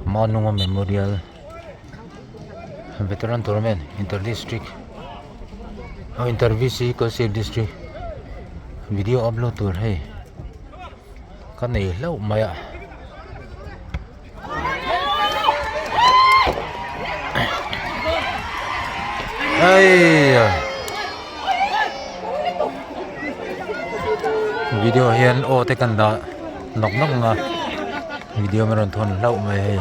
Manunga Memorial Veteran Tournament Inter District aw Inter VC Kolasib District video upload tur hei ka nei hlauh mai a. Video ah hian aw te kan dah nawk nawk ang a video an rawn thawn hlauh mai hei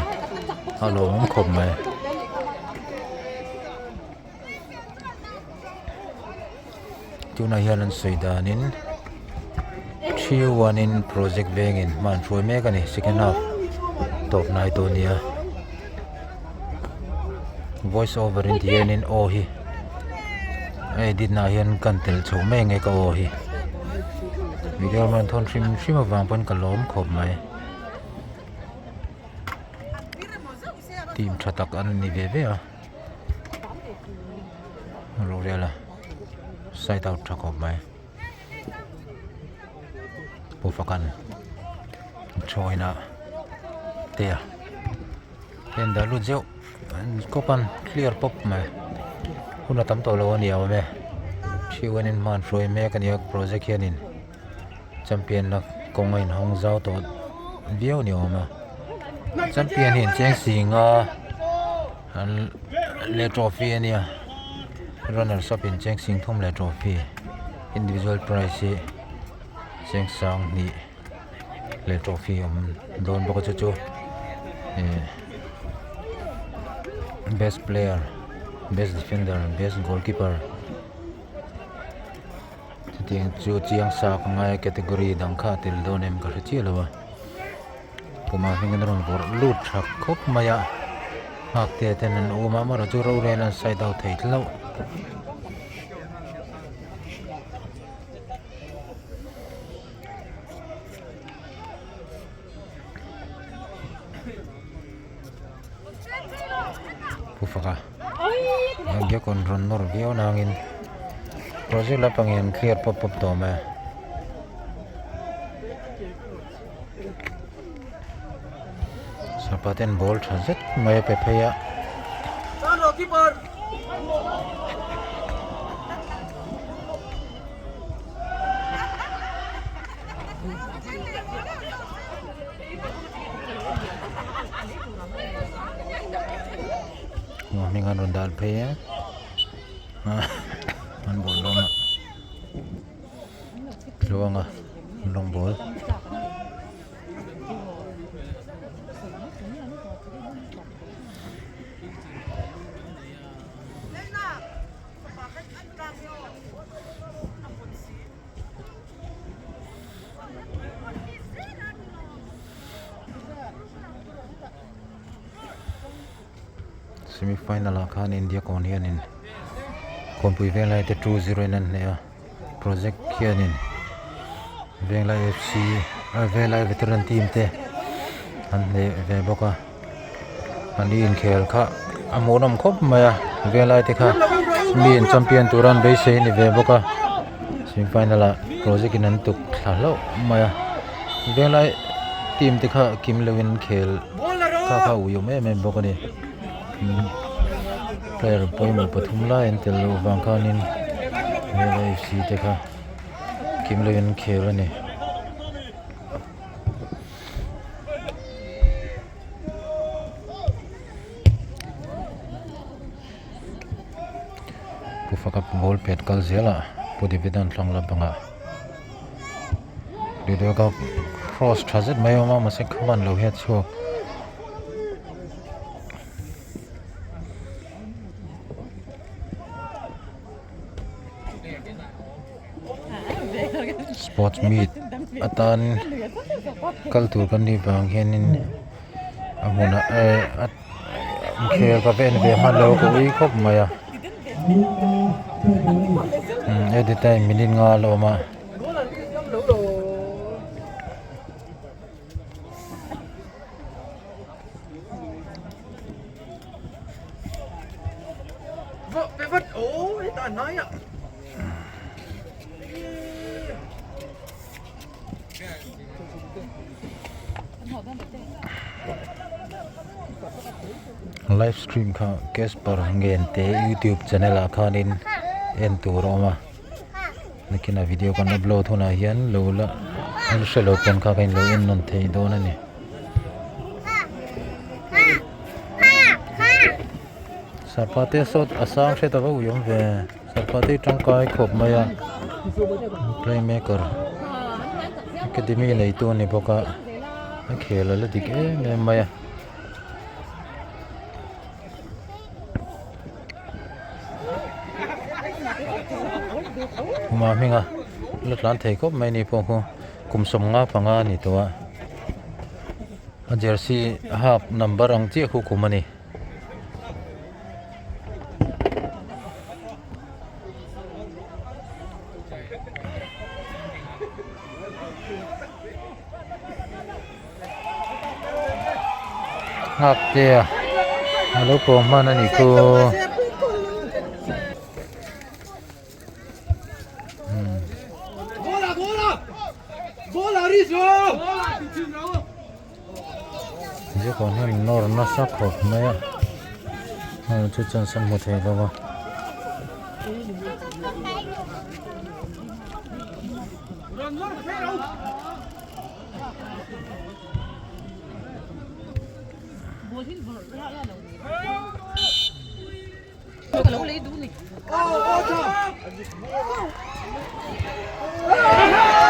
a lawmawm khawp mai. Tunah hian an sawi danin 3-1 in project vengin hma an hruai mek a ni second half tawp hnai tawh a ni a voice over in ti hianin aw hi a edit na ah hian kan tel chho mai ang e ka aw hi video an rawn thawn hrim hrim avang pawn ka lawm khawp mai team tha tak an ni ve ve a. Rorel a side out tha khawp mai Pu Fakan join a te a heng dah lut zeuh kawp an clear pawp mai hun a tam tawh lo a ni awm e thiuanin hma an hruai mek a nia project hianin champion na kawng a inhawng zau tawh viau a ni awm a champion hi an cheng sing a an leh trophy a nia runners up in cheng sing thum leh trophy individual prize hi cheng sang hnih leh trophy a awm dawn bawk a chu chu ihh best player best defender best goalkeeper chutiang chu chiang sa ka ngai a category dang kha a tel dawn em ka hre chiah lo a tumah hming an rawn vawrh lut tha khawp mai a nghak te ten an awm a amaherawh chu rorel an side out thei hlauh. Pu Faka Biakon rawn nawr viau nangin project lampang hian clear pawp pawp tawh mai a. Sapa ten ball tha zet mai a pe phei a. Hming an rawn dal phei a an ball dawn a tluanga rawng bawl. Semi final ah khan India kawn hianin kawnpui venglai te 2-0 in an hneh a project hianin venglai F C venglai veteran team te an hneh ve bawk a an inkhel kha a hmuhnawm khawp mai a venglai te kha mi in champion tura an beisei a ni ve bawk a semi final ah project in an tuk thla hlauh mai a venglai team te kha kim loin an khel kha kha a ui awm em em bawk a ni player pawimawh pathum lai an tel loh vang khanin venglai F C te kha kim loin an khel a ni. Pu Faka ball pet kal zel a Pu Davida'n thlang lampangah Dudawka cross tha zet mai a awm a mahse khaman lo hian a chhuak. Sports meet atan kal tur kan nih vang hianin a hmunah eh a inkhel ka va en ve hman lo ka ui khawp mai a edit a in minute nga a la awm a. Live stream kha Casper Ngente youtube channel ah khanin en tur a awm a nakinah video kan upload hunah hian lo la an hre lo pawn kha ka inlo en nawn thei dawn a ni. Sarpa te sawt a sang hret a va ui awm ve sarpa te hi tangkai khawp mai a playmaker academy neitu a ni bawk a a khel a la dik em em mai a. Khuma hminga la tlan thei khawp mai ni pawh khu kum 15 a ni tawh a a jersey hak number ang chiah khu kum a ni. Nghak te a a lo pawng hman a nih chu Zikawn hian nawr nasa khawp mai a hei chu chance an hmu thei lo a.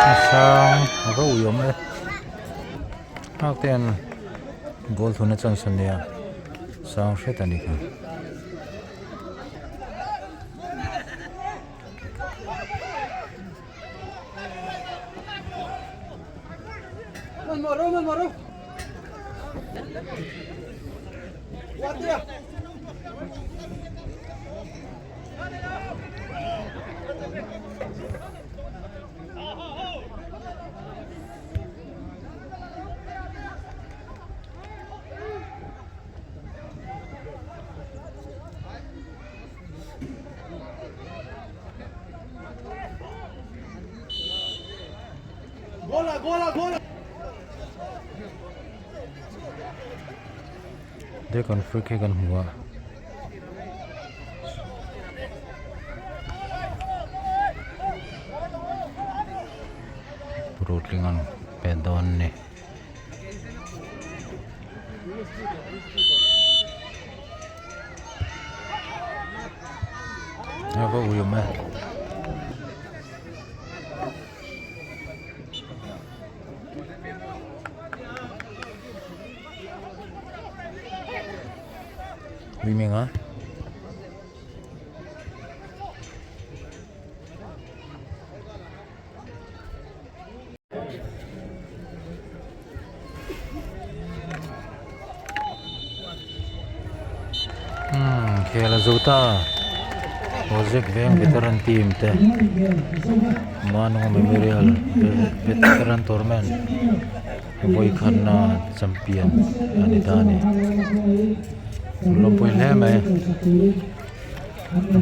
A sang a va ui awm e nghak te an goal thun a chance a nia sang hret a ni kha. Dragon fruit hi kan hmu a. Rutling an pe dawn a ni. A va ui awm e. Ui ming a. Umm khel a zo ta project veng veteran team te Manunga memorial veteran tournament vawikhatna champion a ni ta a ni lawmpui hle mai.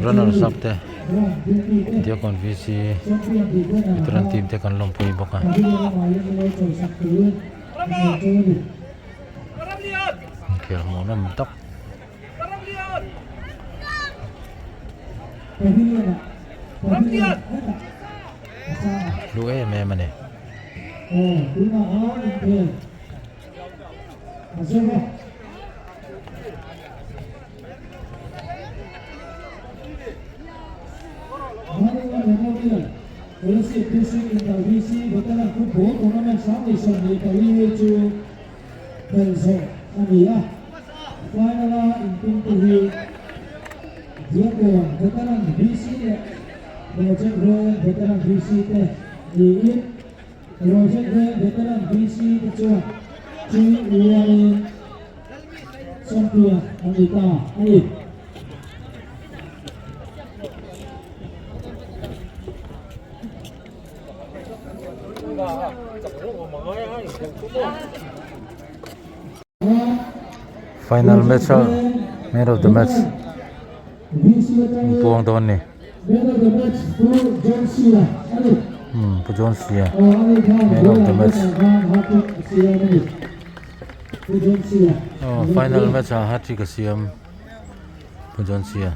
Runners up te Diakon VC veteran team te kan lawmpui bawk a. Inkhel hmuhnawm tak. Hlu em em a ni. Kolasib District Inter VC Veteran Football Tournament 2024 chu khelh zawh a ni a. Final-a intumtu hi Diakkawn Veteran VC leh Project Veng Veteran VC te niin Project Veng Veteran VC te chuan tui uarin Champion an ni ta a ni. Final match a man of the match an puang dawn a ni. Umm Pu John Sia man of the match. Pu John Sia. Aw final match ah hat trick a siam Pu John Sia.